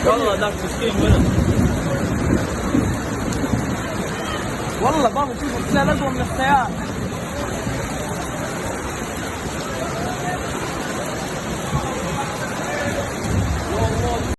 والله ذاك مسكين ولد. والله بابا، شوف السيل اقوى من السيارة.